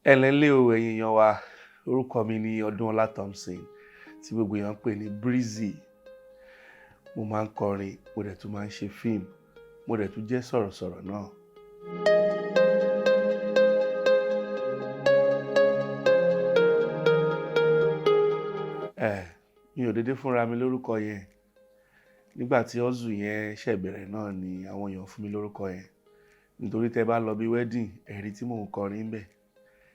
Ẹ ǹlẹ́ nílé o, ẹ̀yin èèyàn wa. Orúkọ mi ni Ọdúnọlá Thompson, tí gbogbo èèyàn ń pè ní Breezy. Mo máa ń kọrin, mo dẹ̀ tún máa ń ṣe fíìmù, mo dẹ̀ tún jẹ́ sọ̀rọ̀sọ̀rọ̀ náà. Ẹ mi ò dédé fúnra mi lórúkọ yẹn. Nígbà tí hustle yẹn ṣẹ̀ bẹ̀rẹ̀ náà ni àwọn èèyàn fún mi lórúkọ yẹn. Nítorí tẹ bá lọ bí wedding, ẹ rí tí mò ń kọrin ńbẹ̀.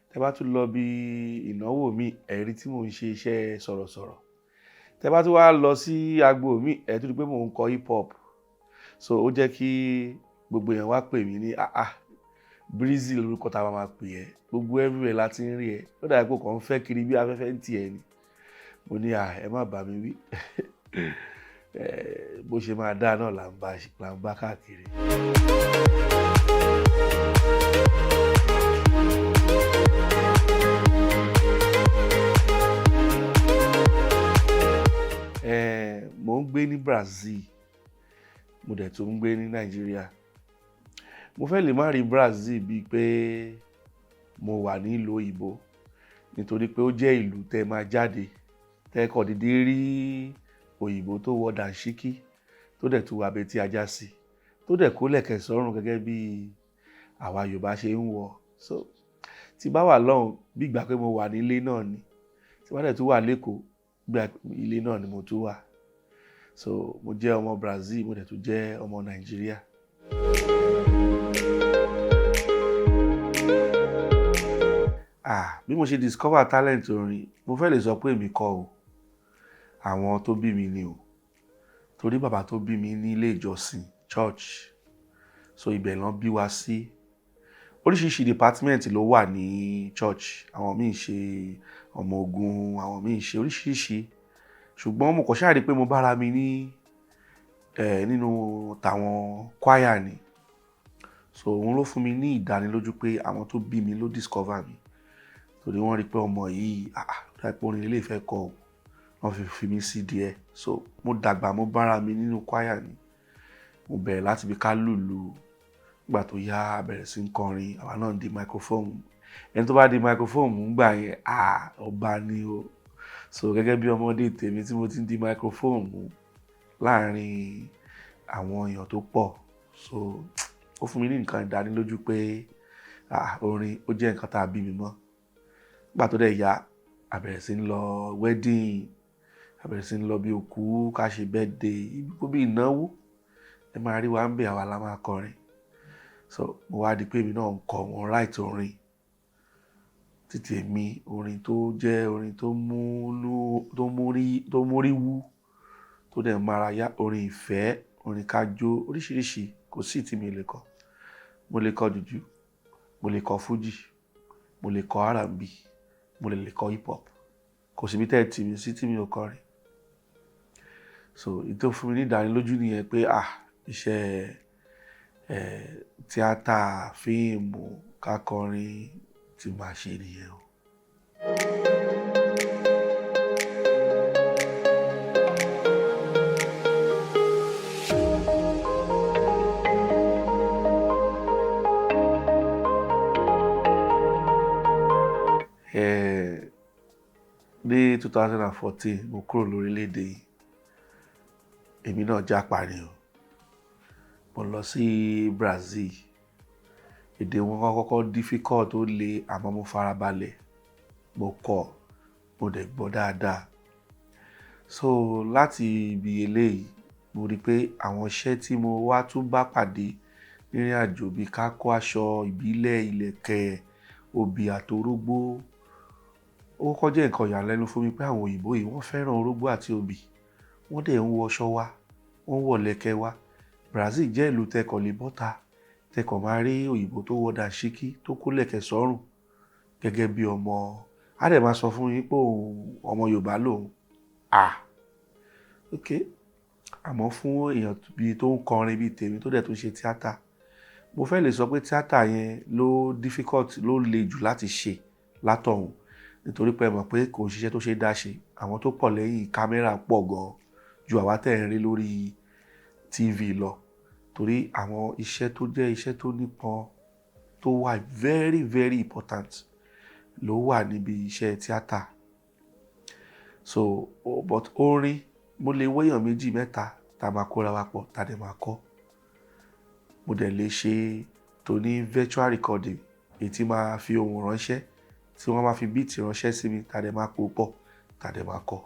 Tẹ bá tún lọ bí ìnáwó mi, ẹ rí tí mò ń ṣe iṣẹ́ sọ̀rọ̀sọ̀rọ̀. Tẹ bá tún wá lọ sí agbo mi, ẹ tún rí pé mò ń kọ hip hop. So ó jẹ́ kí gbogbo èèyàn wá pè mí ní, "Ah ah, Breezy lórúkọ tá a máa pè ẹ́. Gbogbo everywhere la ti ń rí ẹ. Ó dàbí pé o kàn ń fẹ́ kiri bí afẹ́fẹ́ ń tì ẹ́ ni." Mo ní, "À, ẹ má bà mí wí." Bó ṣe máa dá náà là ń bá káàkiri. Mò ń gbé ní Brazil, mo dẹ̀ tún ń gbé ní Nàìjíríà. Mo fẹ́ lè má rí Brazil bíi pé mo wà ní ìlú òyìnbó, nítorí pé ó jẹ́ ìlú tẹ máa jáde, tẹ kàn dédé rí òyìnbó tó wọ dàńṣíkí, tó dẹ̀ tún wọ abetí ajá sí, tó dẹ̀ kó lẹ̀kẹ̀ sọ́rùn gẹ́gẹ́ bí àwa Yorùbá ṣe ń wọ̀. So tí bá wà lọ́hùn, bí ìgbà pé mo wà nílé náà ni. Tí bá dẹ̀ tún wà lékòó, bí ilé náà ni mo tún wà. So mo jẹ́ ọmọ Brazil, mo dẹ̀ tún jẹ́ ọmọ Nàìjíríà. Ah, bí mo ṣe discover talent orin, mo fẹ́ lè sọ pé èmi kọ́ o. Àwọn tó bí mi ni o. Torí bàbá tó bí mi ní ilé ìjọsìn, church. So ibẹ̀ ló bí wa sí. Oríṣiríṣi department ló wà ní church. Àwọn míì ṣe ọmọ ogun, àwọn míì ṣe oríṣiríṣi. Ṣùgbọ́n mo kàn ṣáà rí pé mo bá ara mi ní, nínú tàwọn choir ni. So òun ló fún mi ní ìdánilójú pé àwọn tó bí mi ló discover mi. Torí wọ́n rí pé ọmọ yìí, ah ah, ó dà pé orin eléyìí fẹ́ kọ o. Wọ́n fi fi mí sí díẹ̀. So mo dàgbà, mo bá ara mi nínú choir ni. Mo bẹ̀rẹ̀ láti bí ká lùlù. Nígbà tó yá, a bẹ̀rẹ̀ sí ń kọrin, àwa náà di microphone. Ẹni tó bá di microphone mú nígbà yẹn, ah, ọba ni o. So gẹ́gẹ́ bí ọmọdé tèmi tí mo ti ń di microphone mú láàárín àwọn èèyàn tó pọ̀. So ó fún mi ní nǹkan ìdánilójú pé, ah, orin ó jẹ́ nǹkan tí a bí mi mọ́. Nígbà tó dẹ̀ yá, a bẹ̀rẹ̀ sí ń lọ wedding, a bẹ̀rẹ̀ sí ń lọ bí òkú, ká ṣe birthday, gbogbo bí ìnáwó. Ẹ máa rí wa ń bẹ̀, àwa la máa kọrin. So mo wá di pé èmi náà ń kọ, mo ń write orin. Títí èmi, orin tó jẹ́ orin tó mú inú, tó mórí wú, tó dẹ̀ mára yá, orin ìfẹ́, orin kájó, oríṣiríṣi, kò sí tí mi lè kọ. Mo lè kọ jùjú, mo lè kọ fújì, mo lè kọ R&B, mo lè kọ hip hop. Kò sí ibi tí ẹ tì mí sí tí mi ò kọrin. So èyí tó fún mi ní ìdánilójú nìyẹn pé, ah, iṣẹ́, tíátà, fíìmù, ká kọrin tí màá ṣe nìyẹn o. Ní 2014 mo kúrò lórílẹ̀ èdè yìí. Èmi náà jápa ni o. Mo lọ sí Brazil. Èdè wọn kọ́kọ́ difficult, ó le, àmọ́ mo farabalẹ̀. Mo kọ́, mo dẹ̀ gbọ́ dáadáa. So láti ibi eléyìí, mo rí pé àwọn iṣẹ́ tí mo wá tún bá pàdé nírìn àjò bí ká kó aṣọ ìbílẹ̀, ìlẹ̀kẹ̀, obì àti orógbó. Ó kọ́kọ́ jẹ́ nǹkan ìyàlẹ́nu fún mi pé àwọn òyìnbó yìí wọ́n fẹ́ràn orógbó àti obì. Wọ́n dẹ̀ ń wọ aṣọ wa, wọ́n ń wọ ìlẹ̀kẹ̀ wa. Brazil jẹ́ ìlú tẹkọ̀ lè bọ́ta, tẹkọ̀ máa rí òyìnbó tó wọ dàńṣíkí, tó kó ìlẹ̀kẹ̀ sọ́rùn gẹ́gẹ́ bí ọmọ. A dẹ̀ máa sọ fún yín pé òun ọmọ Yorùbá lòun. Ah, okay. Àmọ́ fún èèyàn bí tó ń kọrin bí tèmi tó dẹ̀ tún ṣe tíátà, mo fẹ́ lè sọ pé tíátà yẹn ló difficult, ló le jù láti ṣe látọ̀hún. Nítorí pé ẹ mọ̀ pé kò ń ṣiṣẹ́ tó ṣe dá ṣe. Àwọn tó pọ̀ lẹ́yìn camera pọ̀ gan ju àwa tẹ̀ ń rí lórí TV lọ. Torí àwọn iṣẹ́ tó jẹ́ iṣẹ́ tó nípọn, tó wà very, very important. ló wà níbi iṣẹ́ tíátà. So but orin, mo lè wéyàn méjì mẹ́ta tá a máa kóra wa pọ̀, tá a dẹ̀ máa kọ́. Mo dẹ̀ lè ṣe tó ní virtual recording, èyí tí máa fi ohùn ránṣẹ́, tí wọ́n máa fi beat ránṣẹ́ sí mi, tá a dẹ̀ máa pò pọ̀, tá a dẹ̀ máa kọ.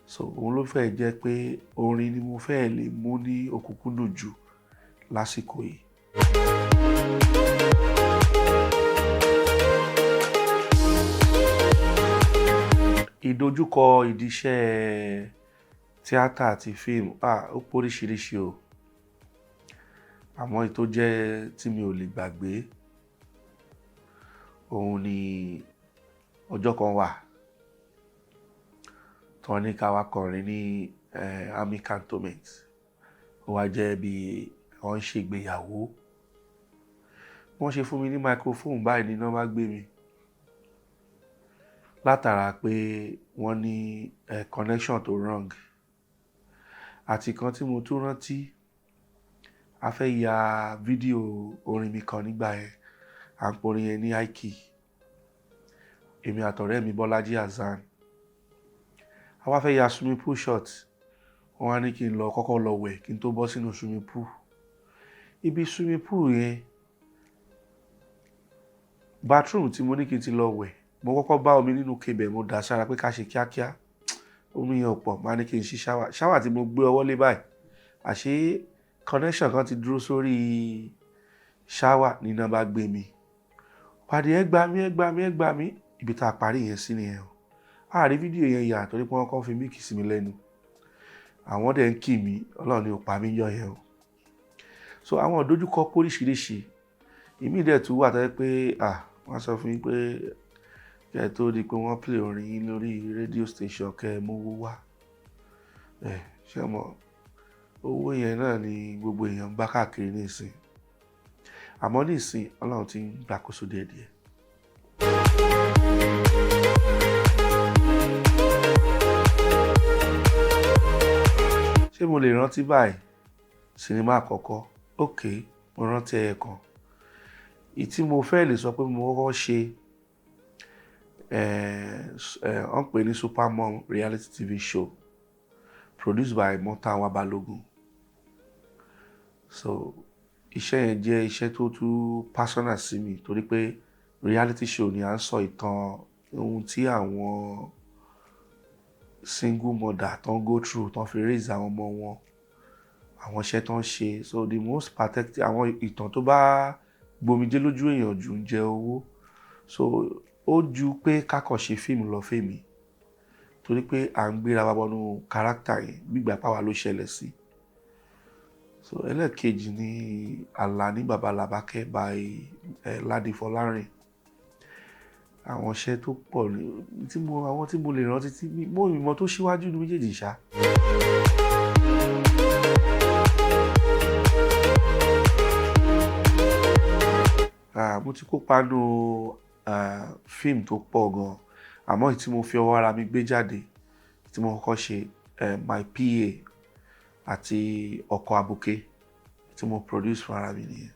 So òun ló fẹ́ jẹ́ pé orin ni mo fẹ́ lè mú ní òkúnkúndùn jù lásìkò yìí. Ìdojúkọ ìdí iṣẹ́ tíátà àti fíìmù, ó póríṣiríṣi o. Àmọ́ èyí tó jẹ́ tí mi ò lè gbàgbé, òun ni ọjọ́ kan wà tí wọ́n ní ká wá kọrin ní Army Cantonment. Ó wá jẹ́ bí wọ́n ń ṣe ìgbéyàwó. Wọ́n ṣe fún mi ní microphone báyìí ní iná bá gbé mi. Látara pé wọ́n ní connection tó wrong. Àti kan tí mo tún rántí, a fẹ́ ya fídíò orin mi kan nígbà yẹn, à ń pe orin yẹn ní Aiki. Èmi àtọ̀rẹ́ mi Bọ́lájí Hassan. A wá fẹ́ ya swimming pool shot. Wọ́n wá ní kí n lọ kọ́kọ́ lọ wẹ̀ kí n tó bọ́ sínú swimming pool. Ibi swimming pool yẹn, bathroom tí mo ní kí n ti lọ wẹ̀, mo kọ́kọ́ bá omi nínú kebẹ̀, mo dà sára pé ká ṣe kíákíá. Omi yẹn ò pọ̀, màá ní kí n ṣí shower. Shower tí mo gbé ọwọ́ lé báyìí, àṣé connection kan ti dúró sórí shower ní iná bá gbé mi. Pàdé, ẹ gbà mí, ẹ gbà mí, ẹ gbà mí. Ibi tá a parí yẹn sí nìyẹn o. A rí fídíò yẹn yà torí pé wọ́n kọ́ fi mic sí mi lẹ́nu. Àwọn dẹ̀ ń kì mí, Ọlọ́run ni ò pa mí jọ yẹn o. So àwọn ìdojúkọ póríṣiríṣi. Ìmí dẹ̀ tún wà tó jẹ́ pé, wọ́n sọ fún yín pé kí ẹ tó di pé wọ́n play orin yín lórí radio station, kí ẹ mú owó wá. Ṣé mọ̀, owó yẹn náà ni gbogbo èèyàn ń bá káàkiri nísìnyí. Àmọ́ nísìnyí, Ọlọ́run ti ń gbàkóso díẹ̀díẹ̀. Ṣé mo lè rántí báyìí? Sinimá àkọ́kọ́. Okay, mo rántí ẹyẹ kan. Èyí tí mo fẹ́ lè sọ pé mo kọ́kọ́ ṣe, wọ́n ń pè ní Super Mom reality TV show produced by Mọ́tàwá Balógun. So iṣẹ́ yẹn jẹ́ iṣẹ́ tó tún personal sí mi torí pé reality show ni, à ń sọ ìtàn ohun tí àwọn single mother tó ń go through, tó ń fi raise àwọn ọmọ wọn, àwọn iṣẹ́ tó ń ṣe. So the most pathetic, àwọn ìtàn tó bá gbomijé lójú èèyàn jù ń jẹ owó. So ó ju pé ká kàn ṣe fíìmù lọ fẹ́mi torí pé à ń gbéra wa wọnú character yẹn bí ìgbà pàwá ló ṣẹlẹ̀ sí. So ẹlẹ́ẹ̀kejì ni Àlàní Bàbá Làbákẹ́ by Ladi Fọlárìn. Àwọn iṣẹ́ tó pọ̀ ní tí mo, àwọn tí mo lè rántí tí mo ìmọ̀ tó ṣíwájú ní méjèèjì ṣá. Mo ti kópa nínú fíìmù tó pọ̀ gan, àmọ́ èyí tí mo fi ọwọ́ ara mi gbé jáde, tí mo kọ́kọ́ ṣe, My PA àti Ọkọ̀ Abuké tí mo produce fún ara mi nìyẹn.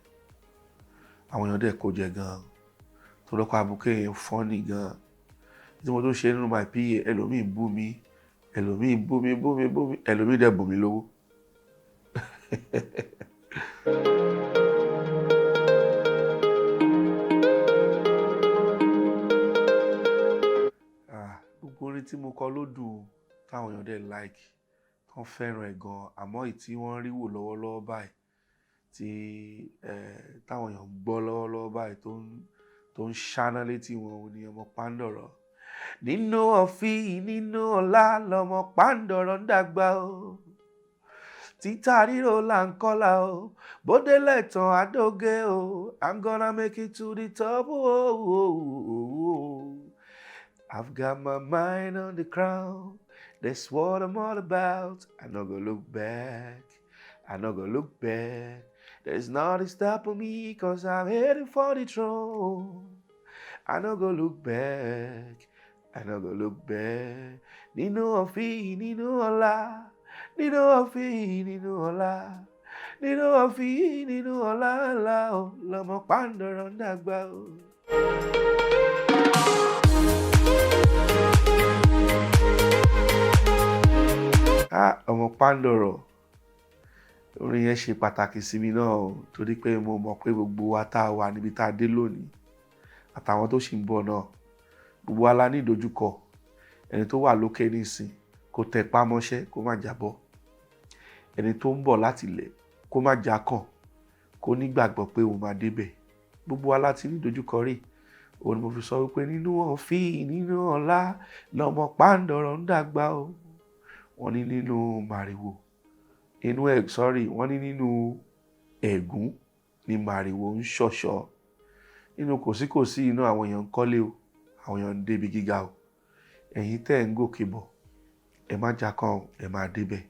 Àwọn èèyàn dẹ̀ kó jẹ gan. Torí Ọkọ̀ Abuké yẹn funny gan. Tí mo tún ṣe nínú My PA, ẹlòmíì bú mi, ẹlòmíì bú mi, bú mi, bú mi, ẹlòmíì dẹ̀ bù mí lówó. Gbogbo orin tí mo kọ ló dùn táwọn èèyàn dẹ̀ like, tán fẹ́ràn ẹ̀ gan. Àmọ́ èyí tí wọ́n rí wò lọ́wọ́lọ́wọ́ báyìí, tí táwọn èèyàn ń gbọ́ lọ́wọ́lọ́wọ́ báyìí, tó ń ṣáná létí wọn, òun ni Ọmọ Pàǹdọ̀rọ̀. Nínú ọ̀fìn, nínú ọlá lọmọ Pàǹdọ̀rọ̀ ń dàgbà o. Títà ríro là ń kọ́lá o. Bódélẹ̀ tán àdógé o. I'm gonna make it to the top. Oh, oh, oh, oh. I've got my mind on the crown. That's what I'm all about. I no go look back. I no go look back. There's nothing stopping me, 'cause I'm heading for the throne. I no go look back. I no go look back. Nínú ọ̀fìn, nínú ọlá. Nínú ọ̀fìn, nínú ọlá. Nínú ọ̀fìn, nínú ọlá ńlá o. Lọmọ Pàǹdọ̀rọ̀ ń dàgbà o. Ọmọ Pàǹdọ̀rọ̀, orin yẹn ṣe pàtàkì sí mi náà o, torí pé mo mọ̀ pé gbogbo wa tá a wà níbi tá a dé lónìí àtàwọn tó sì ń bọ̀ náà, gbogbo wa la ní ìdojúkọ. Ẹni tó wà lókè nísìn kó tẹpá mọ́ṣẹ́, kó má jábọ́. Ẹni tó ń bọ̀ láti ilẹ̀ kó má jákàn, kó nígbàgbọ́ pé òun máa débẹ̀. Gbogbo wa la ti ní ìdojúkọ rí. Òun ni mo fi sọ wípé nínú ọ̀fìn, nínú ọlá lọmọ Pàǹdọ̀rọ̀ ń dàgbà o. Wọ́n ní nínú màrìwò, inú ẹ̀, sorry, wọ́n ní nínú ẹ̀gún ni màrìwò ń ṣọ̀ṣọ́. Nínú kòsíkòsí inú àwọn èèyàn ń kọ́lé o, àwọn èèyàn ń débi gíga o. Ẹ̀yin tẹ́ ẹ̀ ń gòkè bọ̀, ẹ má jákàn o, ẹ máa débẹ̀.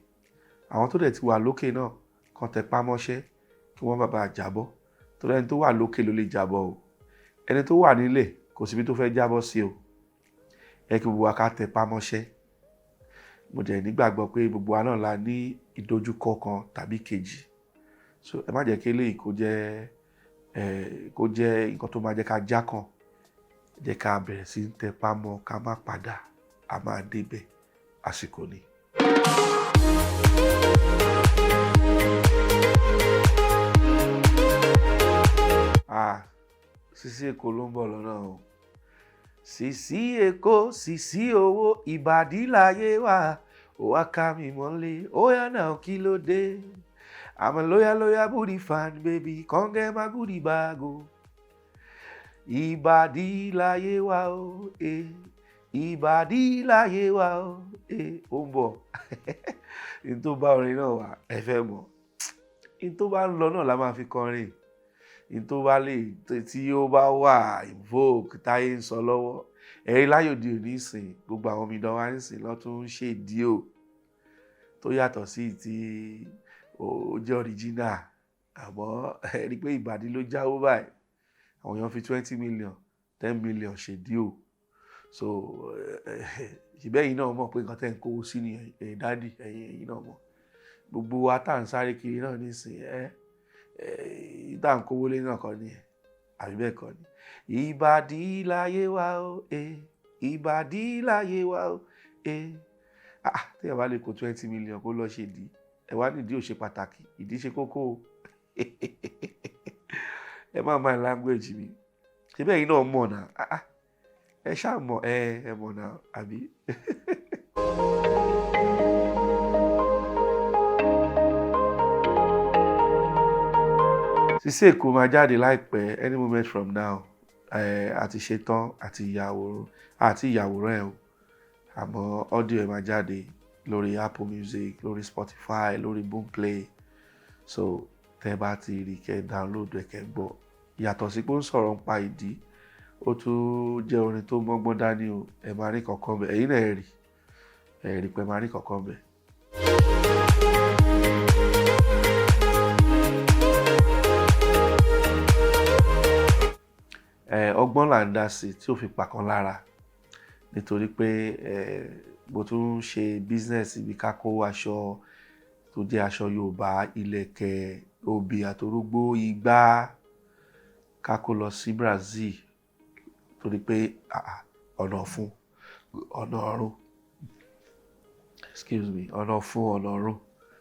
Àwọn tó dẹ̀ ti wà lókè náà kàn tẹpá mọ́ṣẹ́ kí wọ́n má bàa jábọ́. Torí ẹni tó wà lókè ló lè jábọ́ o. Ẹni tó wà nílẹ̀ kò síbi tó fẹ́ jábọ́ sí o. Ẹ kí gbogbo wa ká tẹpá mọ́ṣẹ́. Mo dẹ̀ nígbàgbọ́ pé gbogbo wa náà la ní ìdojúkọ kan tàbí kejì. So ẹ má jẹ́ kí eléyìí kó jẹ́ nǹkan tó máa jẹ́ ká jákàn. Jẹ́ ká bẹ̀rẹ̀ sí í tẹpá mọ́, ká má padà, a máa débẹ̀. Àsìkò ni. Ah, Sisi Èkó ló ń bọ̀ lọ́nà o. Sisi Èkó, Sisi owó, ìbàdí láyé wà, ó wá ká mi mọ́lé, ó yá náà, kí ló dé? I'm a loyal, loyal booty fan, baby, come get my goodie bag o. Ìbàdí láyé wà o, eh. Ìbàdí láyé wà o, eh. Ó ń bọ̀. N tó bá orin náà wà, ẹ fẹ́ mọ̀. N tó bá ń lọ náà la máa fi kọrin. N tó bá lè tí ó bá wà invoke táyé ń sọ lọ́wọ́. Ẹ̀rí láyòdì òní ìsìn, gbogbo àwọn omidan wa ń sìn lọ́ tún ń ṣe díò tó yàtọ̀ sí ti ó jẹ́ original. Àmọ́ ẹ rí i pé ìbàdí ló jáwó báyìí. Àwọn èèyàn fi 20 million, 10 million ṣe díò. So ṣìbẹ́ ẹ̀yin náà mọ̀ pé nǹkan tẹ́ ń kówó sí ni ẹ̀yin daddy, ẹ̀yin náà mọ̀. Gbogbo wa tá ń sáré kiri náà nísìnyí, ẹ́ tá ń kówó lé náà kọ́ ni ẹ̀, àbí bẹ́ẹ̀ kọ́ ni. Ìbàdí láyé wa o, eh. Ìbàdí láyé wa o, eh. Ah, téèyàn bá lè kó 20 million kó lọ ṣe ìdí, ẹ wá nídìí ò ṣe pàtàkì, ìdí ṣe kókó o. Ẹ má mind language mi. Ṣé bẹ́ẹ̀ yín náà mọ̀ náà? Ah, ah. Ẹ ṣáà mọ̀, ẹ mọ̀ náà, àbí? Sisi Èkó máa jáde láìpẹ́, any moment from now. Àti ṣetán àti ìyàwòrán, àti ìyàwòrán ẹ̀ o. Àmọ́ audio ẹ̀ máa jáde lórí Apple Music, lórí Spotify, lórí Boomplay. So tẹ́ bá ti rí kẹ́ download ẹ̀ kẹ́ gbọ́. Yàtọ̀ sí pé ó ń sọ̀rọ̀ nípa ìdí, ó tún jẹ́ orin tó mọ́gbọ́n dání o. Ẹ máa rí kankan bẹ̀. Ẹ̀yin náà ẹ rí. Ẹ rí pé ẹ máa rí kankan bẹ̀. Ọgbọ́n là ń dá sí tí ó fi pàkan lára. Nítorí pé mo tún ń ṣe business ibi ká kó aṣọ tó jẹ́ aṣọ Yorùbá, ìlẹ̀kẹ̀, obì àtorógbó, igbá, ká kó lọ sí Brazil. Torí pé ọ̀nà ọ̀fun, ọ̀nà ọ̀run. Excuse me, ọ̀nà ọ̀fun, ọ̀nà ọ̀run.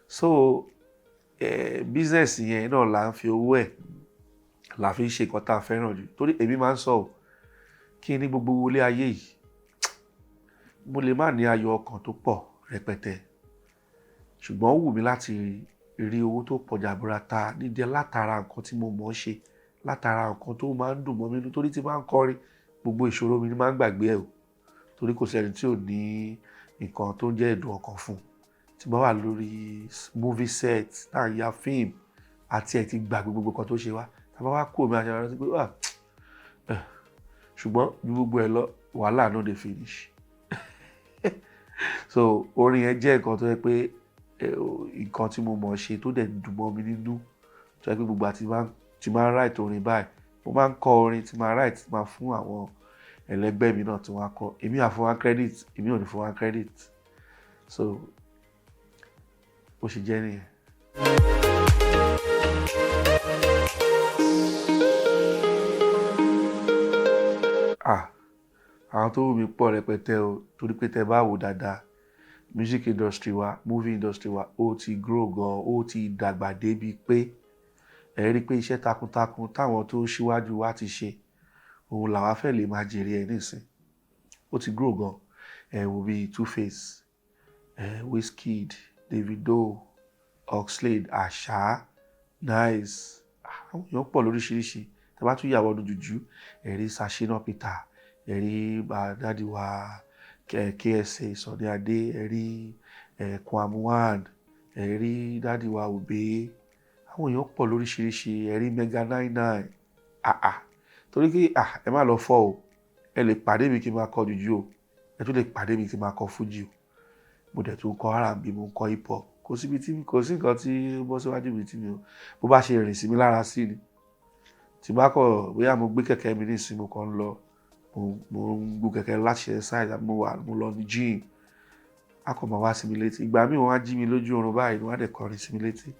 So business yẹn náà là ń fi owó ẹ̀ là fi ń ṣe nǹkan tá a fẹ́ràn jù. Torí èmi máa ń sọ ò, kí ní gbogbo owó ilé ayé yìí, mo lè má ní ayọ̀ ọkàn tó pọ̀ rẹpẹtẹ. Ṣùgbọ́n ó wù mí láti rí owó tó pọ̀ jaburata nídìí látara nǹkan tí mo mọ̀ ọ́ ṣe, látara nǹkan tó máa ń dùn mọ́ mi nínú. Torí tí bá ń kọrin, gbogbo ìṣòro mi ni máa ń gbàgbé ẹ̀ o. Torí kò sí ẹni tí ò ní nǹkan tó ń jẹ́ ẹ̀dùn ọkàn fún. Tí mo bá wà lórí movie set tá ń ya fíìmù àti ẹ̀ ti gbàgbé gbogbo nǹkan tó ṣe wá. Tí a bá wá kúrò, mi àti ara pé ah, ṣùgbọ́n ju gbogbo ẹ lọ, wàhálà no dey finish. So orin yẹn jẹ́ nǹkan tó jẹ́ pé nǹkan tí mo mọ̀ ṣe tó dẹ̀ dùn mọ́ mi nínú. Tó jẹ́ pé gbogbo àti tí máa ń write orin báyìí, mo máa ń kọ orin tí máa write, tí máa fún àwọn ẹlẹgbẹ́ mi náà tí wọ́n á kọ. Èmi á fún wọn credit, èmi ò ní fún wọn credit. So bó ṣe jẹ́ nìyẹn. Ah, àwọn tó wù mí pọ̀ rẹpẹtẹ o. Torí pé tẹ bá wò dáadáa Music industry wa, movie industry wa, ó ti grow gan, ó ti dàgbà débi pé ẹ rí i pé iṣẹ́ takuntakun táwọn tó ṣíwájú wa ti ṣe, òun làwa fẹ́ lè máa jèrè ẹ̀ nísìn. Ó ti grow gan. Ẹ wo bíi 2Face, Wizkid, Davido, Oxlade, Àṣà, Nice, àwọn èèyàn pọ̀ lóríṣiríṣi. Tẹ́ bá tún yà wọnú jùjú, ẹ rí Sir Shina Peter, ẹ rí daddy wa KSA, Sunny Adé, ẹ rí Kwam 1, ẹ rí daddy wa Obey. Àwọn èèyàn pọ̀ lóríṣiríṣi. Ẹ rí Mega 99. Àà, torí pé ẹ má lọ fọ́ o. Ẹ lè pàdé mi kí n máa kọ jùjú o, ẹ tún lè pàdé mi kí n máa kọ fújì o. Mo dẹ̀ tún kọ R&B, mo ń kọ hip hop. Kò síbi tí kò sí nǹkan tí ó bọ́ síwájú mi tí mi ò bó bá ṣe rìn sí mi lára sí ni. Tí bá kọ̀, bóyá mo gbé kẹ̀kẹ́ mi nísìnyí, mo kàn ń lọ, mo ń gun kẹ̀kẹ́ láti ṣe exercise, àbí mo wà, mo lọ ní gym, á kàn máa wá sí mi létí. Ìgbà míì, wọ́n á jí mi lójú oorun báyìí, wọ́n á dẹ̀ kọrin sí mi létí.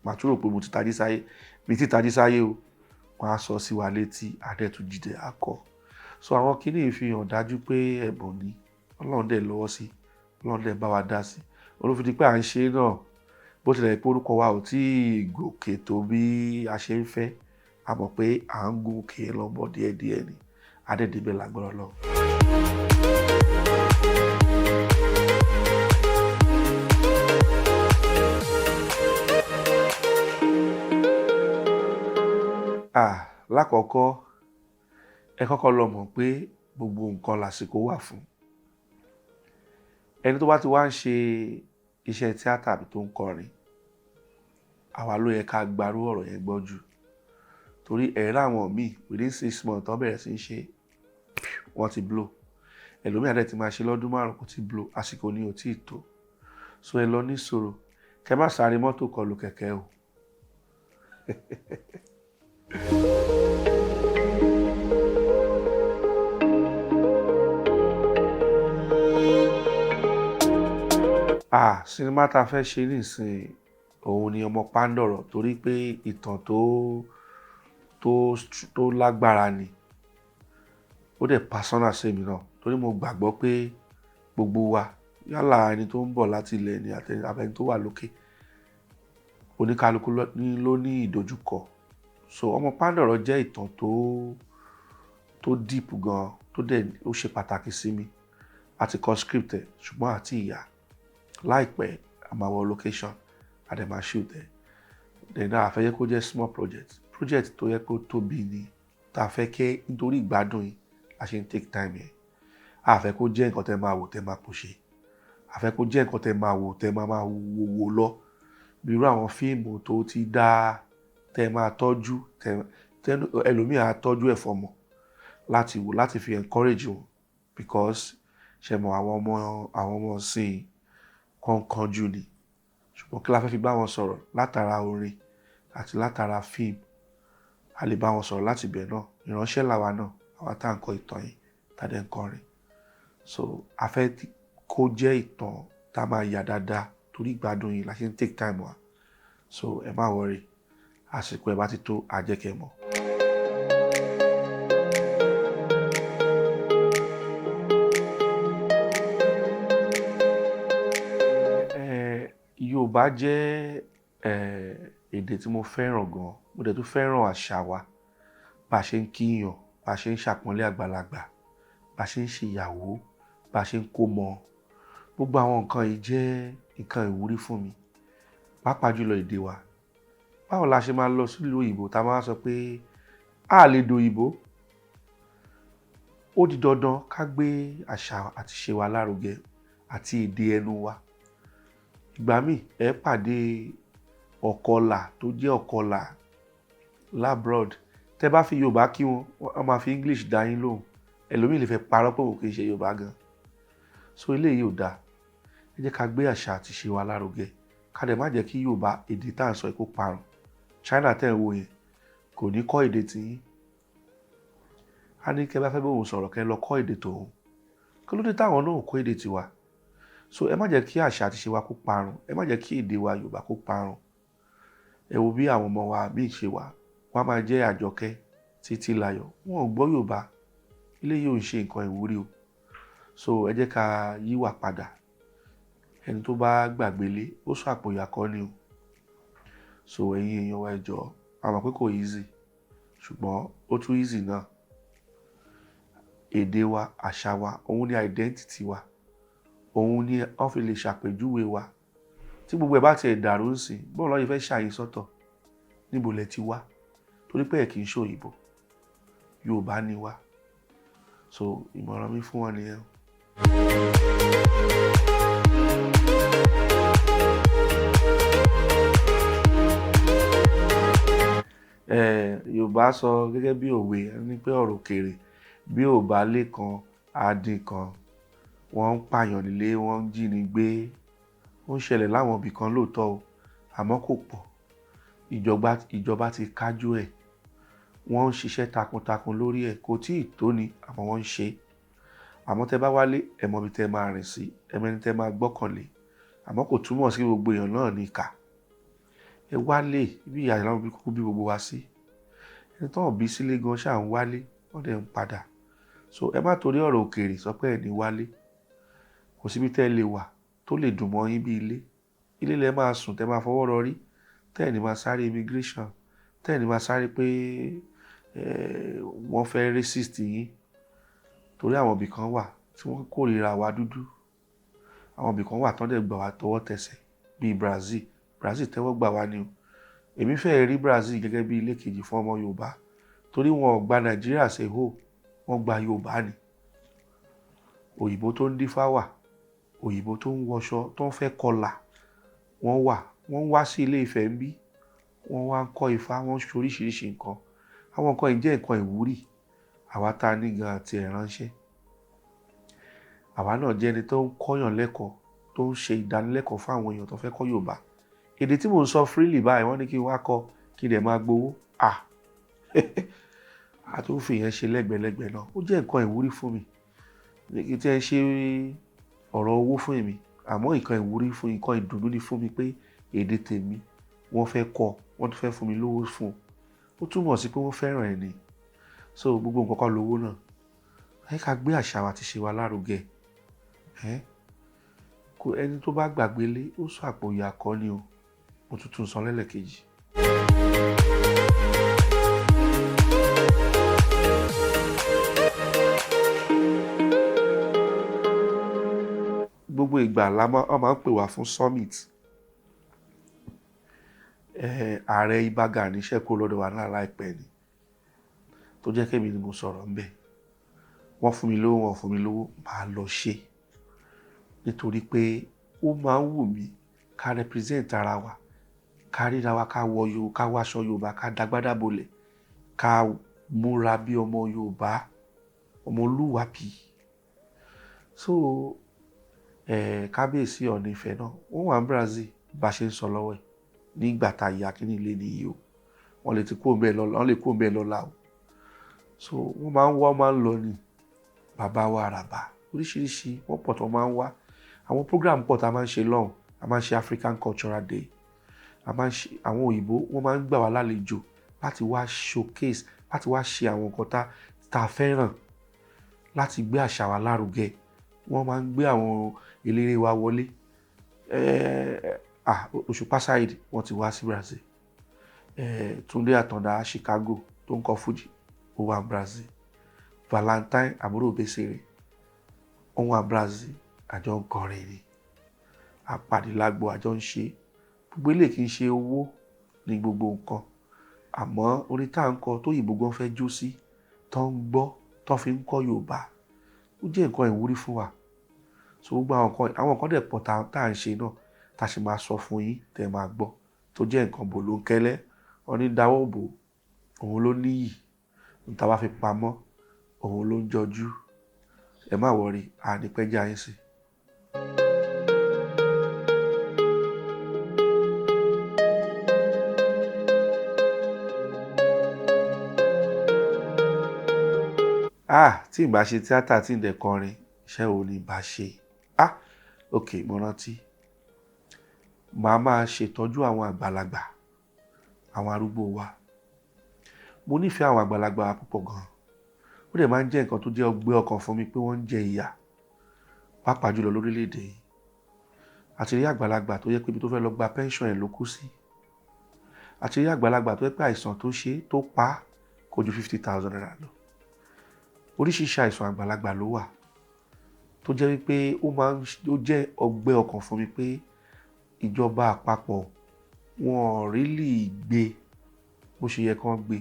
Màá tún rò pé mo ti tají sáyé. Mi ti tají sáyé o. Wọ́n á sọ sí wa létí, á dẹ̀ tún jíde, á kọ. So àwọn kíní yìí fi hàn dájú pé ẹ̀bùn ni. Ọlọ́run dẹ̀ lọ́wọ́ sí, Ọlọ́run dẹ̀ bá wa dá sí. Olú fi di pé à ń ṣe náà, bó tilẹ̀ pé orúkọ wa ò tí ì gòkè tó bí a ṣe ń fẹ́, a mọ̀ pé à ń gòkè lọ bọ̀ díẹ̀díẹ̀ ni. A dẹ̀ débẹ̀ lágbára Ọlọ́run. Lákọ̀ọ́kọ́, ẹ kọ́kọ́ lọ mọ̀ pé gbogbo nǹkan làsìkò wà fún. Ẹni tó bá ti wá ń ṣe iṣẹ́ tíátà àbí tó ń kọrin, àwa ló yẹ ká gbarú ọ̀rọ̀ yẹn gbọ́ jù. Torí ẹ̀ rí àwọn míì, within 6 months tó bẹ̀rẹ̀ sí í ṣe, wọ́n ti blow. Ẹlòmíì á dẹ̀ ti máa ṣe lọ́dún 5 kò tí blow, àsìkò ni ò tí tó. So ẹ lọ ní sùúrù, kẹ má sáré mọ́tò kọlù kẹ̀kẹ́ o. Sinimá ta fẹ́ ṣe nísìnyí, òun ni Ọmọ Pàǹdọ̀rọ̀, torí pé ìtàn tó lágbára ni. Ó dẹ̀ personal sí èmi náà, torí mo gbàgbọ́ pé gbogbo wa, yálà ẹni tó ń bọ̀ láti ilẹ̀ ni àti ẹni tó wà lókè, oníkálukú ló ní ìdojúkọ. So Ọmọ Pàǹdọ̀rọ̀ jẹ́ ìtàn tó deep gan, tó dẹ̀ ó ṣe pàtàkì sí mi. A ti kọ script ẹ̀, ṣùgbọ́n àti ìyá láìpẹ́ a máa wọ location, a dẹ̀ máa shoot ẹ̀. Then a fẹ́ jẹ́ kó jẹ́ small project, project tó yẹ kó tóbi ni tá a fẹ́ kẹ́, nítorí ìgbádùn yìí la ṣe ń take time yẹn. A fẹ́ kó jẹ́ nǹkan tẹ́ máa wò tẹ́ máa pòṣe. A fẹ́ kó jẹ́ nǹkan tẹ́ máa wò tẹ́ máa máa wò wò lọ. Bí irú àwọn fíìmù tó ti dá tẹ́ máa tọ́jú, tẹ́ ẹlòmíì á tọ́jú ẹ̀ fọ́mọ láti wò, láti fi encourage wọn, because ṣe mọ̀, àwọn ọmọ ìsìn kan kánjú ni. Ṣùgbọ́n kí la fẹ́ fi bá wọn sọ̀rọ̀? Látara orin àti látara fíìmù, a lè bá wọn sọ̀rọ̀ láti ibẹ̀ náà. Ìránṣẹ́ làwa náà, àwa tá à ń kọ ìtàn yìí, tá dẹ̀ ń kọrin. So a fẹ́ kó jẹ́ ìtàn tá máa yà dáadáa, torí ìgbádùn yìí la ṣe ń take time wa. So ẹ má worry, àsìkò ẹ bá ti tó, a jẹ́ kẹ́ mọ̀. Yorùbá jẹ́ èdè tí mo fẹ́ràn gan. Mo dẹ̀ tún fẹ́ràn àṣà wa. Bá ṣe ń kíyàn, bá ṣe ń ṣàpọ́nlé àgbàlagbà, bá ṣe ń ṣe ìyàwó, bá ṣe ń kómọ. Gbogbo àwọn nǹkan yìí jẹ́ nǹkan ìwúrí fún mi. Pàápàá jùlọ èdè wa. Báwo la ṣe máa lọ sí ìlú òyìnbó tá a máa sọ pé a lè dò òyìnbó? Ó di dandan ká gbé àṣà àti ìṣe wa lárugẹ àti èdè ẹnu wa. Ìgbà míì ẹ pàdé ọ̀kọlà tó jẹ́ ọ̀kọlà l'abroad. Tẹ bá fi Yorùbá kí wọn, wọ́n máa fi English dá yín lóhùn. Ẹlòmíì lè fẹ́ parọ́ pé òun kì í ṣe Yorùbá gan. So eléyìí ò dáa. Ẹ jẹ́ ká gbé àṣà àti ìṣe wa lárugẹ. Ká dẹ̀ má jẹ́ kí Yorùbá, èdè tá à ń sọ yìí, kó parun. China tẹ́ ẹ̀ ń wò yẹn kò ní kọ́ èdè tiyín. A ní kí ẹ bá fẹ́ bá òun sọ̀rọ̀, kí ẹ lọ kọ́ èdè tòun. Kí ló dé táwọn náà ò kọ́ èdè tiwa? So ẹ má jẹ́ kí àṣà àti ìṣe wa kó parun. Ẹ má jẹ́ kí èdè wa Yorùbá kó parun. Ẹ wo bí àwọn ọmọ wa míì ṣe wà. Wọ́n á máa jẹ́ Àjọkẹ́, Títí Láyọ̀. Wọn ò gbọ́ Yorùbá. Eléyìí ò ń ṣe nǹkan ìwúrí o. So ẹ jẹ́ ká yíwà padà. Ẹni tó bá gbàgbé lé, ó sọ àpò ìyà kọ́ ni o. So ẹ̀yin èèyàn wa, ẹ jọ̀ọ́, a mọ̀ pé kò easy, ṣùgbọ́n ó tún easy náà. Èdè wa, àṣà wa, òun ni identity wa, òun ni wọ́n fi lè ṣàpèjúwe wa. Tí gbogbo ẹ̀ bá tiẹ̀ dàrú ńsìn, báwo lọ́ ṣe fẹ́ ṣàyè sọ́tọ̀? Níbo lẹ ti wá? Torí pé ẹ̀ kì í ṣe òyìnbó, Yorùbá ni wá. So ìmọ̀ràn mi fún wọn nìyẹn. Yorùbá sọ gẹ́gẹ́ bí òwe ní pé ọ̀rọ̀ òkèèrè bí ò bá lé kan, á dín kan. Wọ́n ń pààyàn nílé, wọ́n ń jí ni gbé. Ó ń ṣẹlẹ̀ láwọn ibì kan lóòótọ́ o, àmọ́ kò pọ̀. Ìjọba ti kájú ẹ̀. Wọ́n ń ṣiṣẹ́ takuntakun lórí ẹ̀. Kò tíì tó ni, àmọ́ wọ́n ń ṣe. Àmọ́ tẹ bá wálé, ẹ mọ ibi tẹ máa rìn sí, ẹ mọ ẹni tẹ máa gbọ́kànlé. Àmọ́ kò túmọ̀ sí gbogbo èèyàn náà ní ìkà. Ẹ wálé, bí ìyá ìlànà bí kúkú bí gbogbo wa sí. Ẹni tó ń bí sílé gan ṣáà ń wálé, wọ́n dẹ̀ ń padà. So ẹ má torí ọ̀rọ̀ òkèèrè sọ pé ẹ ní wálé. Kò síbi tẹ́ ẹ lè wà tó lè dùn mọ́ yín bí ilé. Ilé lẹ máa sùn, tẹ máa fọwọ́ rọrí, tẹ́ ẹ ní máa sáré immigration, tẹ́ ẹ ní máa sáré pé wọ́n fẹ́ racist yín. Torí àwọn ibì kan wà tí wọ́n kórìíra àwa dúdú. Àwọn ibì kan wà tán dẹ̀ gbà wá tọwọ́ tẹsẹ̀ bíi Brazil. Brazil tẹ́wọ́ gbà wá ni o. Èmi fẹ́ rí Brazil gẹ́gẹ́ bí ilé kejì fún ọmọ Yorùbá, torí wọn ò gba Nàìjíríà as a whole, wọ́n gba Yorùbá ni. Òyìnbó tó ń dífá wà, òyìnbó tó ń wọṣọ, tó ń fẹ́ kọlà, wọ́n wà. Wọ́n wá sí ilé Ifẹ̀ ń bí, wọ́n wá ń kọ́ ifá, wọ́n ń ṣe oríṣiríṣi nǹkan. Àwọn nǹkan yìí jẹ́ nǹkan ìwúrí. Àwa tá ní gan àti ẹ̀ ránṣẹ́. Àwa náà jẹ́ ẹni tó ń kọ́yàn lẹ́kọ̀ọ́, tó ń ṣe ìdánilẹ́kọ̀ọ́ fún àwọn èèyàn tó fẹ́ kọ́ Yorùbá. Èdè tí mò ń sọ freely báyìí, wọ́n ní kí n wá kọ́, kí n dẹ̀ máa gbowó. Ah! A tún fi ìyẹn ṣe lẹ́gbẹ̀lẹ́gbẹ̀ náà. Ó jẹ́ nǹkan ìwúrí fún mi. Kí tí ẹ ṣe ọ̀rọ̀ owó fún èmi, àmọ́ nǹkan ìwúrí fún, nǹkan ìdùnnú ni fún mi pé èdè tèmi wọ́n fẹ́ kọ́, wọ́n tún fẹ́ fún mi lówó fún un. Ó túmọ̀ sí pé wọ́n fẹ́ràn ẹ̀ ni. So gbogbo nǹkan kọ́ lówó náà. Ẹ ká gbé àṣà wa àti ìṣe wa lárugẹ. Ẹ́ kò ẹni tó bá gbàgbé lé, ó sọ àpò ìyà kọ́ ni o. Mo tún tún sọ lẹ́lẹ̀kejì. Gbogbo ìgbà la máa, wọ́n máa ń pè wá fún summit. Ààrẹ Ìbà Gani ṣẹ̀ kúrò lọ́dọ̀ wa náà láìpẹ́ ni, tó jẹ́ kí èmi ni mo sọ̀rọ̀ ńbẹ̀. Wọ́n fún mi lówó, wọ́n ò fún mi lówó, màá lọ ṣe. Nítorí pé ó máa ń wù mí ká represent ara wa, ká ríra wa, ká wọ Yorùbá, ká wọ aṣọ Yorùbá, ká dagbádá bolẹ̀, ká múra bí ọmọ Yorùbá, ọmọlúwàbí. So kábíyèsí Ọọ̀ni Ifẹ̀ náà, wọ́n wà ní Brazil bá ṣe ń sọ lọ́wọ́ ẹ̀. Nígbà tá a ya kíní ilé nìyí o. Wọ́n lè ti kúrò ńbẹ̀ lọ́la, wọ́n lè kúrò ńbẹ̀ lọ́la o. So wọ́n máa ń wá, wọ́n máa ń lọ ni. Bàbá wa Àràbà, oríṣiríṣi wọ́n pọ̀ tó máa ń wá. Àwọn program pọ̀ tá a máa ń ṣe lọ́hùn. A máa ń ṣe African Cultural Day. A máa ń ṣe, àwọn òyìnbó wọ́n máa ń gbà wá lálejò láti wá showcase, láti wá ṣe àwọn nǹkan tá fẹ́ràn, láti gbé àṣà wa lárugẹ. Wọ́n máa ń gbé àwọn eléré wa wọlé. Òṣùpá Saheed wọ́n ti wá sí Brazil. Túndé Àtàndá Chicago tó ń kọ Fuji, ó wà Brazil. Valentine àbúrò Obesere, ó wà Brazil. Àjọ ń kọrin ni. A pàdé lágbo, àjọ ń ṣe. Gbogbo eléyìí kì í ṣe owó ní gbogbo nǹkan. Àmọ́ orin tá ń kọ tó òyìnbó gan fẹ́ jó sí, tó ń gbọ́, tó fi ń kọ́ Yorùbá, ó jẹ́ nǹkan ìwúrí fún wa. So gbogbo àwọn nǹkan dẹ̀ pọ̀ tá ń ṣe náà, tá sì máa sọ fún yín tẹ máa gbọ́, tó jẹ́ nǹkan bòlóńkẹ́lẹ́. Wọ́n ní dáwọ́ bò, òun ló níyì. Ohun tá bá fi pamọ́, òun ló ń jọjú. Ẹ má worry, a ní pẹ́ já yín sí. Ah! Tí ǹ bá ṣe tíátà tí ń dẹ̀ kọrin, iṣẹ́ wo ni bá ṣe? Ah! Okay, mo rántí. Màá máa ṣètọ́jú àwọn àgbàlagbà, àwọn arúgbó wa. Mo nífẹ̀ẹ́ àwọn àgbàlagbà wa púpọ̀ gan. Ó dẹ̀ máa ń jẹ́ nǹkan tó jẹ́ ọgbẹ́ ọkàn fún mi pé wọ́n ń jẹ ìyà, pàápàá jùlọ lórílẹ̀ èdè yìí. Àti rí àgbàlagbà tó yẹ pé ibi tó fẹ́ lọ gba pension ẹ̀ ló kú sí. Àti rí àgbàlagbà tó yẹ pé àìsàn tó ṣe tó pa kò ju ₦50,000 lọ. Oríṣiríṣi àìsàn àgbàlagbà ló wà tó jẹ́ wípé ó máa ń ó jẹ́ ọgbẹ́ ọkàn fún mi pé ìjọba àpapọ̀ wọn ò really gbé bó ṣe yẹ kán gbé.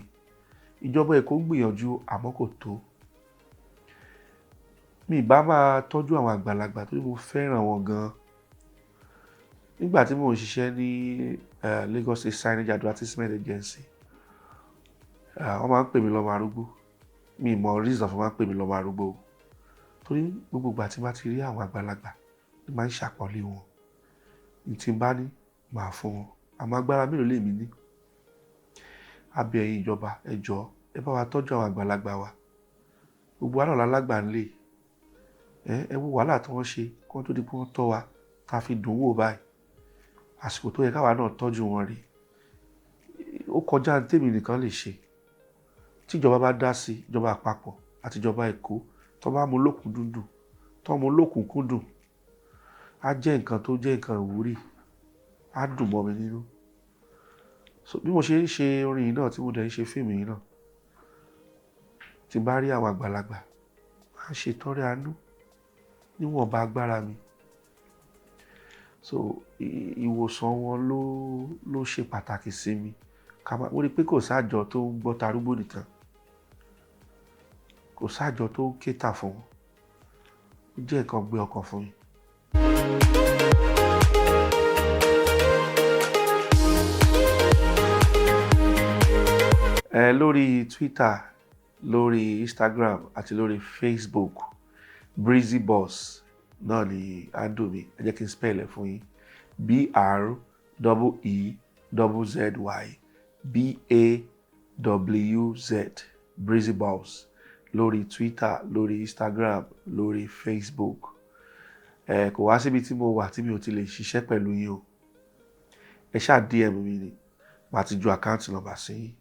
Ìjọba Èkó ń gbìyànjú, àmọ́ kò tó. Mi ì bá máa tọ́jú àwọn àgbàlagbà torí mo fẹ́ràn wọn gan. Nígbà tí mò ń ṣiṣẹ́ ní Lagos State Signage Advertisement Agency, wọ́n máa ń pè mí lọ́mọ arúgbó. Mi ò mọ reason fún máa ń pè mí lọ́mọ arúgbó o. Torí gbogbo ìgbà tí n bá ti rí àwọn àgbàlagbà ni máa ń ṣàpọ́nlé wọn. N tí n bá ní, màá fún wọn. Àmọ́ agbára mélòó lèmi ní? A bẹ̀ ẹ̀yin ìjọba, ẹ jọ̀ọ́, ẹ bá wa tọ́jú àwọn àgbàlagbà wa. Gbogbo wa náà lálágbà ńlé. Ẹ wo wàhálà tí wọ́n ṣe kí wọ́n tó di pé wọ́n tọ́ wa, tá fi dùn wò báyìí. Àsìkò tó yẹ káwa náà tọ́jú wọn rè. Ó kọjá ohun tèmi nìkan lè ṣe. Tí ìjọba bá dá sí, ìjọba àpapọ̀ àti ìjọba Èkó, tó bá mú lókun dúndùn, tó mú lókun kúndùn, á jẹ́ nǹkan tó jẹ́ nǹkan ìwúrí, á dùn mọ́ mi nínú. So bí mo ṣe ń ṣe orin yìí náà tí mo dẹ̀ ń ṣe fíìmù yìí náà, tí n bá rí àwọn àgbàlagbà, màá ṣe ìtọrẹ àánú níwọ̀nba agbára mi. So ìwòsàn wọn ló ṣe pàtàkì sí mi. Ká má, mo rí pé kò sáàjọ tó ń gbọ́ tarúgbó nìkan. Kò sáàjọ tó ń kétà fún wọn. Ó jẹ́ nǹkan gbé ọkàn fún mi. Lórí Twitter, lórí Instagram àti lórí Facebook, Breezy Boss náà ni handle mi. Ẹ jẹ́ kí n spell ẹ̀ fún yín. B R double E double Z Y B A W Z, Breezy Boss lórí Twitter, lórí Instagram, lórí Facebook. Kò wá síbi tí mo wà tí mi ò ti lè ṣiṣẹ́ pẹ̀lú yín o. Ẹ ṣáà DM mi ni, màá ti ju account number sí yín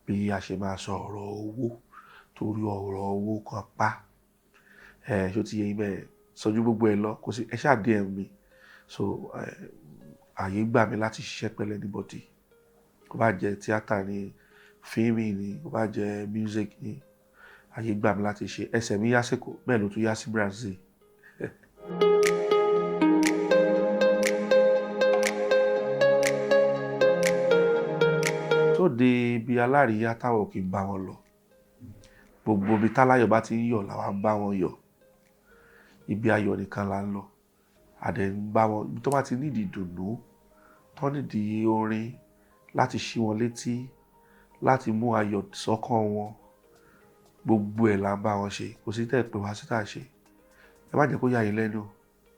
bí a ṣe máa sọ ọ̀rọ̀ owó, torí ọ̀rọ̀ owó kan pa. Ṣé o ti yé yín bẹ́ẹ̀? Sọ ju gbogbo ẹ lọ, kò sí, ẹ ṣáà DM mi. So ààyè gbà mí láti ṣiṣẹ́ pẹ̀lú anybody. Kó bá jẹ́ tíátà ni, fíìmù ni, kó bá jẹ́ music ni, ààyè gbà mí láti ṣe. Ẹsẹ̀ mi yá sí Èkó, bẹ́ẹ̀ ló tún yá sí Brazil. Tó dé ibi aláríyá táwọn ò kí ń bá wọn lọ. Gbogbo ibi táláyọ̀ bá ti ń yọ̀ làwa ń bá wọn yọ̀. Ibi ayọ̀ nìkan là ń lọ. A dẹ̀ ń bá wọn, ibi tó bá ti need ìdùnnú, tó need orin láti ṣí wọn létí, láti mú ayọ̀ sọ́kàn wọn, gbogbo ẹ̀ là ń bá wọn ṣe. Kò sí tẹ́ ẹ pè wá sí tà ṣe. Ẹ má jẹ́ kó yà yín lẹ́nu.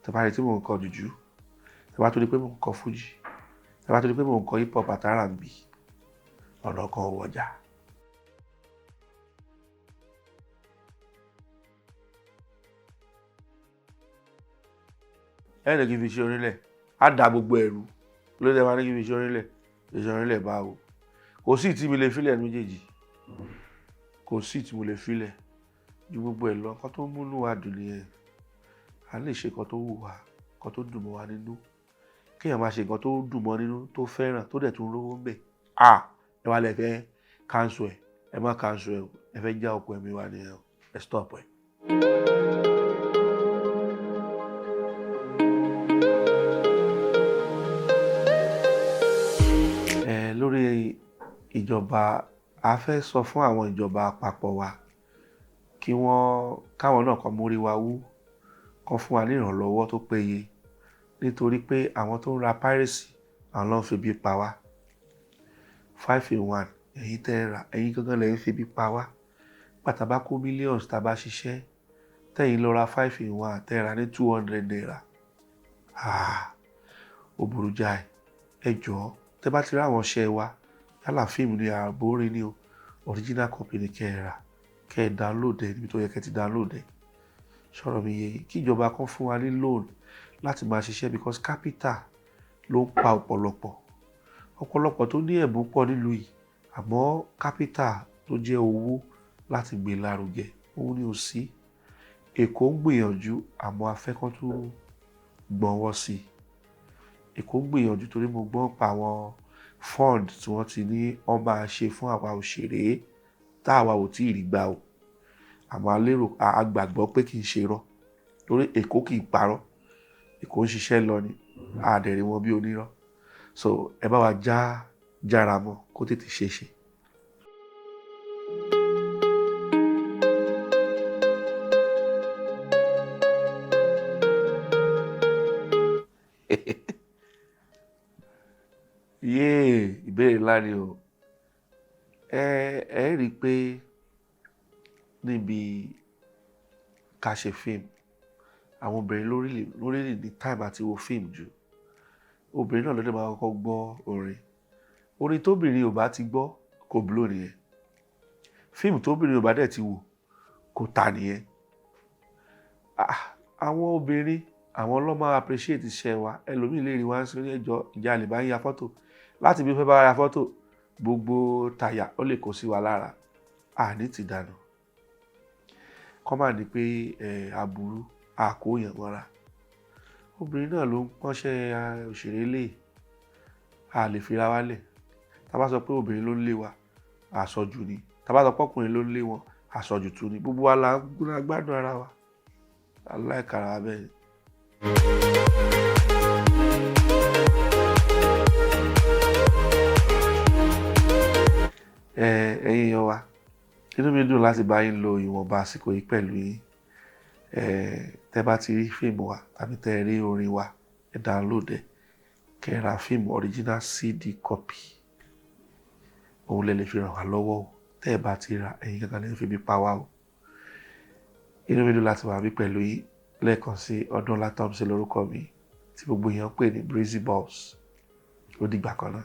Tẹ bá rí tí mò ń kọ jùjú, tẹ bá tún rí pé mò ń kọ fújì, tẹ bá tún rí pé mò ń kọ hip hop àti R&B, ọ̀nà kan ò wọjà. Ẹ ní kí n fi ṣe orílẹ̀, á da gbogbo ẹ̀rù. Lórí ẹ máa ní kí n fi ṣe orílẹ̀, fi ṣe orílẹ̀ báwo. Kò sí tí mi lè filẹ̀ méjèèjì. Kò sí tí mo lè filẹ̀ ju gbogbo ẹ̀ lọ. Nǹkan tó ń múnú wa dùn nìyẹn. A lè ṣe nǹkan tó wù wá, nǹkan tó dùn mọ́ wa nínú. Kí èèyàn máa ṣe nǹkan tó dùn mọ́ nínú, tó fẹ́ràn, tó dẹ̀ tún rówó ń bẹ̀. À, ẹ wá lẹ fẹ́ cancel ẹ̀, ẹ má cancel ẹ̀ o. Ẹ fẹ́ já okùn ẹ̀mí wa nìyẹn o. Ẹ stop ẹ̀. Lórí ìjọba, a fẹ́ sọ fún àwọn ìjọba àpapọ̀ wa kí wọ́n, káwọn náà kan mórí wa wú, kan fún wa ní ìrànlọ́wọ́ tó péye. Nítorí pé àwọn tó ń ra piracy, àwọn ló ń fi ebi pa wá. 5 in 1, ẹ̀yin tẹ́ ẹ rà, ẹ̀yin gangan lẹ ń fi ebi pa wá. Nígbà tá bá kó millions tá bá ṣiṣẹ́, tẹ́yin lọ ra 5 in 1 tẹ́ ẹ rà ní ₦200. Ah, ó burú jáì. Ẹ jọ̀ọ́, tẹ́ bá ti rí àwọn iṣẹ́ wa, yálà fíìmù ni àbí orin ni o, original copy ni kí ẹ rà, kí ẹ download ẹ níbi tó yẹ kí ẹ ti download ẹ. Ṣọ̀rọ̀ mi yé yín. Kí ìjọba kan fún wa ní loan láti máa ṣiṣẹ́, because capital ló ń pa ọ̀pọ̀lọpọ̀. Ọ̀pọ̀lọpọ̀ tó ní ẹ̀bùn pọ̀ nílùú yìí, àmọ́ capital tó jẹ́ owó láti gbé lárugẹ, òun ni ò sí. Èkó ń gbìyànjú, àmọ́ a fẹ́ kán tún gbọ̀nwọ́ sí i. Èkó ń gbìyànjú torí mo gbọ́ pa àwọn fund tí wọ́n ti ní wọ́n máa ṣe fún àwa òṣèré tá àwa ò tí ì rí gbà o. Àmọ́ a lérò, a gbàgbọ́ pé kì í ṣe irọ́ torí Èkó kì í parọ́. Èkó ń ṣiṣẹ́ lọ ni, a dẹ̀ rí wọn bí onírọ́. So ẹ bá wa jára mọ́ kó tètè ṣe é ṣe. Yéè, ìbéèrè ńlá ni o. Ẹ rí i pé níbi ká ṣe fíìmù, àwọn obìnrin lórí ní time àti wo fíìmù jù. Obìnrin náà ló dé máa kọ́kọ́ gbọ́ orin. Orin tóbìnrin ò bá ti gbọ́ kò blow nìyẹn. Fíìmù tóbìnrin ò bá dẹ̀ ti wò kò tà nìyẹn. Ah, àwọn obìnrin, àwọn ló máa appreciate iṣẹ́ wa. Ẹlòmíì lè rí wá sí ní ẹjọ́ ìjà lè bá ń ya fọ́tò. Láti bí ó fẹ́ bá ya fọ́tò, gbogbo tàyà ó lè kó sí wa lára. A ní ti dànù. Kọ́ máa ní pé aburú a kó yàn mọ́ra. Obìnrin náà ló ń pọ́nṣẹ́ òṣèré lé. A lè fi ra wá lẹ̀. Tí a bá sọ pé obìnrin ló ń lé wa, àsọjù ni. Tí a bá sọ pé ọkùnrin ló ń lé wọn, àsọjù tún ni. Gbogbo wa la ń gbádùn ara wa. A like ara wa bẹ́ẹ̀ ni. Ẹ̀yin èèyàn wa, inú mi dùn láti bá yín lo ìwọ̀nba àsìkò yìí pẹ̀lú yín. Tẹ́ bá ti rí fíìmù wa tàbí tẹ́ rí orin wa, ẹ download ẹ, kẹ́ ra fíìmù original CD copy. Òun lẹ lè fi ràn wá lọ́wọ́ o. Tẹ́ ẹ bá ti ra, ẹ̀yin gangan lè fi bí pa wá o. Inú mi dùn láti wà bí pẹ̀lú yín lẹ́ẹ̀kan sí. Ọdúnlá Thompson lórúkọ mi tí gbogbo èèyàn ń pè ní Breezy Balls. Ó dìgbà kan náà.